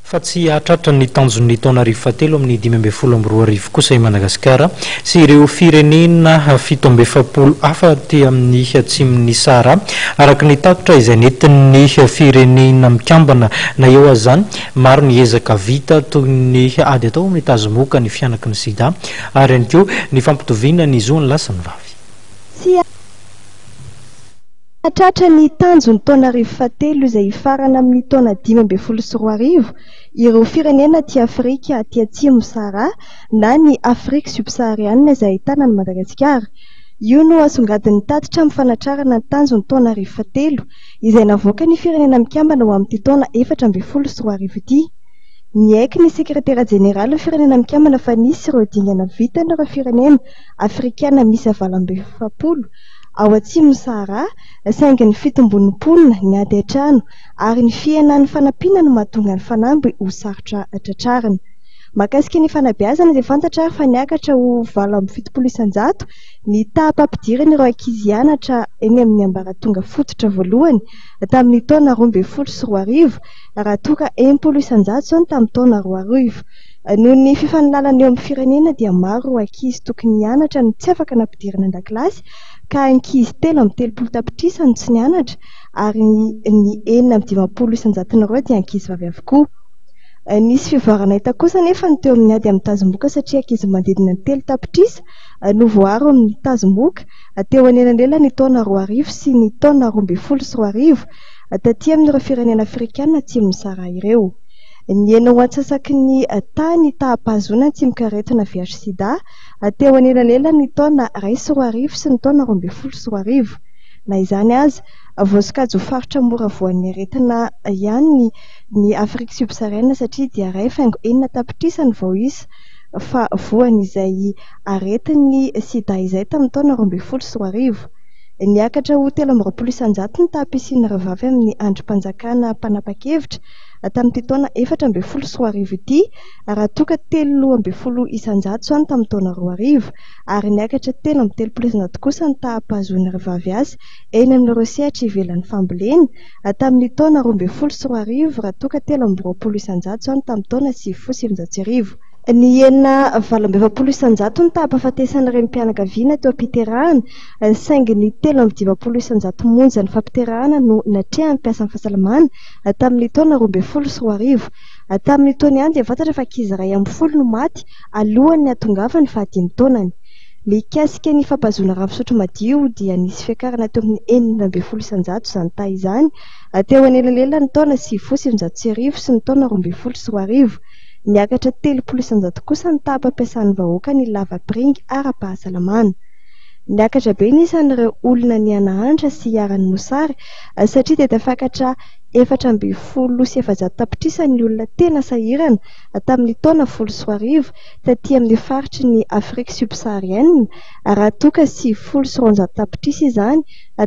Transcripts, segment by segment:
Fa tsy hahatratra ny tanjon'ny taonarivo fahatelo amin'ny 2015 kosa i Madagasikara sy ireo firenena 47 hafa aty amin'ny atsimon'i Sahara, araka ny tatitra izay nentin'ny Firenena Mikambana. Na eo aza izany, maro ny ezaka vita toy ny ady atao amin'ny tazomoka, ny fihanaky ny sida ary ihany koa ny fampitoviana ny zon'ny lahy sy ny vavy. Tsy Hahatratra ny tanjon'ny taonarivo fahatelo izay hifarana amin'ny taona 2015 ireo firenena aty Afrika aty atsimo Sahara na ny Afrique subsaharienne izay ahitana an'i Madagasikara. Io no asongadin'ny tatitra amin'ny fanatrarana ny tanjon'ny taonarivo fahatelo izay navoakan'ny Firenena Mikambana ho amin'ity taona 2014 ity. Niaiky ny sekretera jeneralin'ny Firenena Mikambana fa nisy ireo dingana vitan'ireo firenena afrikana miisa 48 ao atsimon'i Sahara, saingy ny fitombon'ny mponina, ny ady an-trano ary ny fihenan'ny fanampiana no mahatonga ny fanamby ho sarotra tratrarina. Mahakasika ny fanabeazana dia fantatra ary fa niakatra ho 78% ny taham-pampidirana ireo ankizy hianatra eny amin'ny ambaratonga fototra voalohany tamin'ny taona 2012 raha toa ka 60% izao ny tamin'ny taona 2000. Noho ny fifanolanana eo amin'ny firenena dia maro ireo ankizy tokony hianatra no tsy afaka nampidirina an-dakilasy ka ankizy 33 tapitrisa no tsy nianatra ary ny 56 isan-jaton'ireo dia ankizivavy avokoa. Nisy fivoarana hita kosa anefa ny teo amin'ny ady amin'ny tazomoka satria ankizy manodidina ny 3 tapitrisa no voaaro amin'ny tazomoka teo anelanelan'ny taona 2000 sy ny taona 2012 taty amin'ireo firenena afrikana atsimon'i Sahara ireo. Nihena ho antsasaky ny taha ny taham-pahazoana ny tsimokaretina VIH-Sida teo anelanelan'ny taona 2001 sy ny taona 2012. Na izany aza, voasokajy ho faritra mora voan'ny aretina ihany ny Afrique subsaharienne satria dia 1,6 tapitrisa no voaisa fa voan'izay aretin'ny sida izay tamin'ny taona 2012. Niakatra ho 23% ny taham-pisian'ireo vavy amin'ny andrim-panjakana mpanapa-kevitra tamin'ity taona 2014 ity raha toa ka 13% izany tamin'ny taona 2000 ary niakatra 33% kosa ny taham-pahazoan'ireo vavy asa eny amin'ireo sehatra ivelan'ny fambolena tamin'ny taona 2012 raha toa ka 23% izany tamin'ny taona 1990. Nihena 48% ny taham-pahafatesan'ny renim-pianakaviana teo am-piterahana saingy ny 53% monja ny fampiterahana no natrehan'ny mpiasan'ny fahasalamana tamin'ny taona 2012. Tamin'io taona ihany dia fantatra fa ankizy 11 no maty alohan'ny hahatongavan'ny fahadimy taonany. Mikasika ny fampahazoana rano fisotro madio dia nisy fiakarana teo amin'ny 16% izany taha izany teo anelanelan'ny taona 1990 sy ny taona 2012. Niakatra 30% kosa ny taham-pampiasan'ny vahoaka ny lavapiringa ara-pahasalamana. Niakatra be ny isan'ireo olona niha-nahantra sy iharan'ny mosary satria dia tafakatra 414 tapitrisa ny olona tena sahirana tamin'ny taona 2010 taty amin'ny faritry ny Afrique subsaharienne raha toa ka 290 tapitrisa izany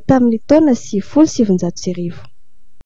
tamin'ny taona 1990.